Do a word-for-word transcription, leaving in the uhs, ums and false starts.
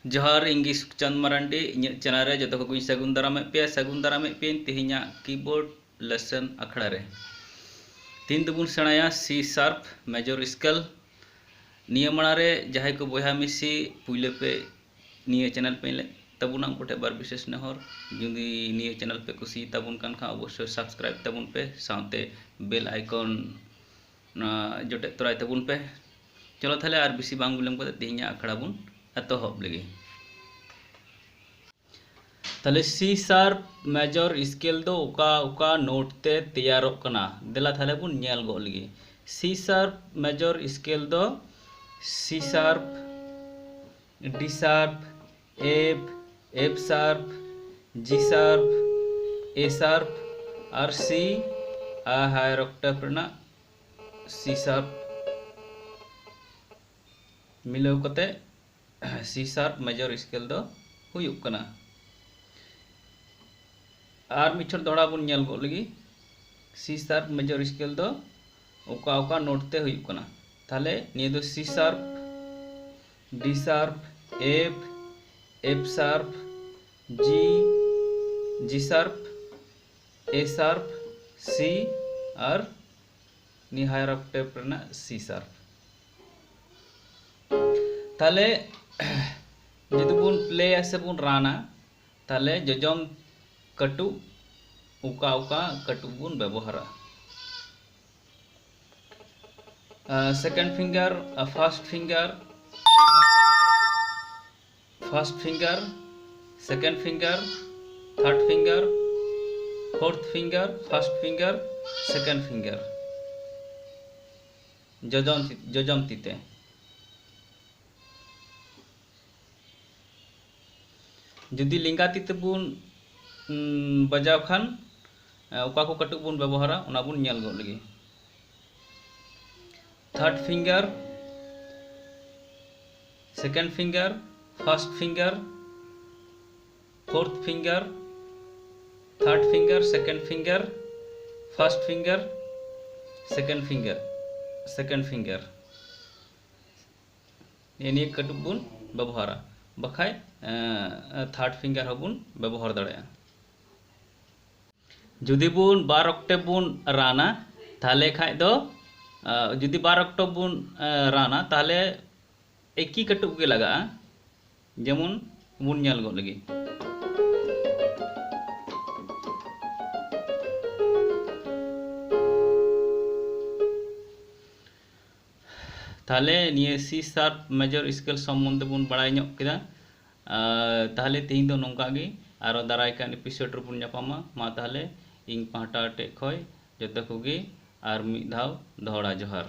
ᱡᱚᱦᱟᱨ, ᱤᱧ ᱜᱮ ᱥᱩᱠᱪᱟᱸᱫ ᱢᱟᱨᱟᱱᱰᱤ᱾ ᱤᱧᱟᱹᱜ ᱪᱮᱱᱮᱞ ᱨᱮ ᱡᱚᱛᱚ ᱠᱚᱜᱮᱧ ᱥᱟᱹᱜᱩᱱ ᱫᱟᱨᱟᱢᱮᱫ ᱯᱮᱭᱟ, ᱥᱟᱹᱜᱩᱱ ᱫᱟᱨᱟᱢᱮᱫ ᱯᱮᱭᱟᱧ ᱛᱮᱦᱮᱧᱟᱜ ᱠᱤᱵᱳᱨᱰ ᱞᱮᱥᱚᱱ ᱟᱠᱷᱲᱟ ᱨᱮ᱾ ᱛᱮᱦᱮᱧ ᱫᱚᱵᱚᱱ ᱥᱮᱬᱟᱭᱟ ᱥᱤ ᱥᱟᱨᱯ ᱢᱮᱡᱚᱨ ᱥᱠᱮᱞ᱾ ᱱᱤᱭᱟᱹ ᱢᱟᱲᱟᱝ ᱨᱮ ᱡᱟᱦᱟᱸᱭ ᱠᱚ ᱵᱚᱭᱦᱟ ᱢᱤᱥᱤ ᱯᱩᱭᱞᱟᱹ ᱯᱮ ᱱᱤᱭᱟᱹ ᱪᱮᱱᱮᱞ ᱯᱮ ᱧᱮᱞᱮᱫ ᱛᱟᱵᱚᱱᱟ, ᱩᱱᱠᱩ ᱴᱷᱮᱱ ᱵᱟᱨ ᱵᱤᱥᱮᱥ ᱱᱮᱦᱚᱨ, ᱡᱩᱫᱤ ᱱᱤᱭᱟᱹ ᱪᱮᱱᱮᱞ ᱯᱮ ᱠᱩᱥᱤᱭᱟᱛᱟᱵᱚᱱ ᱠᱟᱱ ᱠᱷᱟᱱ ᱚᱵᱚᱥᱥᱳᱭ ᱥᱟᱵᱥᱠᱨᱟᱭᱤᱵ ᱛᱟᱵᱚᱱ ᱯᱮ, ᱥᱟᱶᱛᱮ ᱵᱮᱞ ᱟᱭᱠᱚᱱ ᱚᱱᱟ ᱡᱚᱴᱮᱫ ᱛᱚᱨᱟᱭ ᱛᱟᱵᱚᱱ ᱯᱮ᱾ ᱪᱚᱞᱚ ᱛᱟᱦᱞᱮ ᱟᱨ ᱵᱮᱥᱤ ᱵᱟᱝ ᱵᱤᱞᱚᱢ ᱠᱟᱛᱮ ᱛᱮᱦᱮᱧᱟᱜ ᱟᱠᱷᱲᱟ ᱵᱚᱱ ᱮᱛᱚᱦᱚᱵ ᱞᱮᱜᱮ᱾ ᱛᱟᱦᱞᱮ ᱥᱤ ᱥᱟᱨᱯ ᱢᱮᱡᱚᱨ ᱥᱠᱮᱞ ᱫᱚ ᱚᱠᱟ ᱚᱠᱟ ᱱᱳᱴ ᱛᱮ ᱛᱮᱭᱟᱨᱚᱜ ᱠᱟᱱᱟ? ᱫᱮᱞᱟ ᱛᱟᱦᱞᱮ ᱵᱚᱱ ᱧᱮᱞ ᱜᱚᱫ ᱞᱮᱜᱮ᱾ ᱥᱤ ᱥᱟᱨᱯ ᱢᱮᱡᱚᱨ ᱥᱠᱮᱞ ᱫᱚ C sharp, D sharp, F, F sharp, G sharp, A sharp R C R higher octave ᱨᱮᱱᱟᱜ C sharp ᱢᱤᱞᱟᱹᱣ ᱠᱟᱛᱮ C sharp ᱢᱮᱡᱚᱨ ᱥᱠᱮᱞ ᱫᱚ ᱦᱩᱭᱩᱜ ᱠᱟᱱᱟ᱾ ᱟᱨ ᱢᱤᱫ ᱪᱷᱚᱴ ᱫᱚᱦᱲᱟ ᱵᱚᱱ ᱧᱮᱞ ᱜᱚᱫ ᱞᱮᱜᱮ, C sharp ᱢᱮᱡᱚᱨ ᱥᱠᱮᱞ ᱫᱚ ᱚᱠᱟ ᱚᱠᱟ ᱱᱳᱴ ᱛᱮ ᱦᱩᱭᱩᱜ ᱠᱟᱱᱟ᱾ ᱛᱟᱦᱞᱮ ᱱᱤᱭᱟᱹ ᱫᱚ C sharp, D sharp, F, F sharp, G, G sharp, A sharp, C ᱟᱨ ᱱᱤᱭᱟᱹ higher octave ᱨᱮᱱᱟᱜ C sharp᱾ ᱛᱟᱦᱞᱮ ᱡᱩᱫᱤ ᱵᱚᱱ ᱯᱞᱮᱭᱟ ᱥᱮ ᱵᱚᱱ ᱨᱟᱱᱟ, ᱛᱟᱦᱞᱮ ᱡᱚᱡᱚᱢ ᱠᱟᱹᱴᱩᱵ ᱚᱠᱟ ᱚᱠᱟ ᱠᱟᱹᱴᱩᱵ ᱵᱚᱱ ᱵᱮᱵᱚᱦᱟᱨᱟ? Second finger, first finger, first finger, second finger, third finger, fourth finger, first finger, second finger. ᱡᱚᱡᱚᱢ ᱛᱤ, ᱡᱚᱡᱚᱢ ᱛᱤ ᱛᱮ᱾ ᱡᱩᱫᱤ ᱞᱮᱸᱜᱟ ᱛᱤ ᱛᱮᱵᱚᱱ ᱵᱟᱡᱟᱣ ᱠᱷᱟᱱ ᱚᱠᱟ ᱠᱚ ᱠᱟᱹᱴᱩᱵ ᱵᱚᱱ ᱵᱮᱵᱚᱦᱟᱨᱟ, ᱚᱱᱟ ᱵᱚᱱ ᱧᱮᱞ ᱜᱚᱫ ᱞᱮᱜᱮ᱾ Third finger, second finger, first finger, fourth finger, third finger, second finger, first finger, second finger, second finger. ᱱᱤᱭᱟᱹ ᱱᱤᱭᱟᱹ ᱠᱟᱹᱴᱩᱵ ᱵᱚᱱ ᱵᱮᱵᱚᱦᱟᱨᱟ᱾ ᱵᱟᱠᱷᱟᱡ ᱛᱷᱟᱨᱰ ᱯᱷᱤᱝᱜᱟᱨ ᱦᱚᱸᱵᱚᱱ ᱵᱮᱵᱚᱦᱟᱨ ᱫᱟᱲᱮᱭᱟᱜᱼᱟ᱾ ᱡᱩᱫᱤ ᱵᱚᱱ ᱵᱟᱨ ᱚᱠᱴᱮᱵ ᱵᱚᱱ ᱨᱟᱱᱟ, ᱛᱟᱦᱚᱞᱮ ᱠᱷᱟᱡ ᱫᱚ ᱡᱩᱫᱤ ᱵᱟᱨ ᱚᱠᱴᱮᱵ ᱵᱚᱱ ᱨᱟᱱᱟ, ᱛᱟᱦᱚᱞᱮ ᱮᱠᱤ ᱠᱟᱹᱴᱩᱵ ᱜᱮ ᱞᱟᱜᱟᱜᱼᱟ᱾ ᱡᱮᱢᱚᱱ ᱵᱚᱱ ᱧᱮᱞ ᱜᱚᱫ ᱞᱮᱜᱮ᱾ ᱛᱟᱦᱚᱞᱮ ᱱᱤᱭᱟᱹ ᱥᱤ ᱥᱟᱨᱯ ᱢᱮᱡᱚᱨ ᱥᱠᱮᱞ ᱥᱚᱢᱵᱚᱱᱫᱷᱮ ᱵᱚᱱ ᱵᱟᱲᱟᱭ ᱧᱚᱜ ᱠᱮᱫᱟ᱾ ᱛᱟᱦᱚᱞᱮ ᱛᱮᱦᱮᱧ ᱫᱚ ᱱᱚᱝᱠᱟ ᱜᱮ, ᱟᱨᱚ ᱫᱟᱨᱟᱭ ᱠᱟᱱ ᱮᱯᱤᱥᱳᱰ ᱨᱮᱵᱚᱱ ᱧᱟᱯᱟᱢᱟ᱾ ᱢᱟ ᱛᱟᱦᱚᱞᱮ ᱤᱧ ᱯᱟᱦᱴᱟ ᱴᱷᱮᱡ ᱠᱷᱚᱡ ᱡᱚᱛᱚ ᱠᱚᱜᱮ ᱟᱨ ᱢᱤᱫ ᱫᱷᱟᱣ ᱫᱚᱦᱲᱟ ᱡᱚᱦᱟᱨ᱾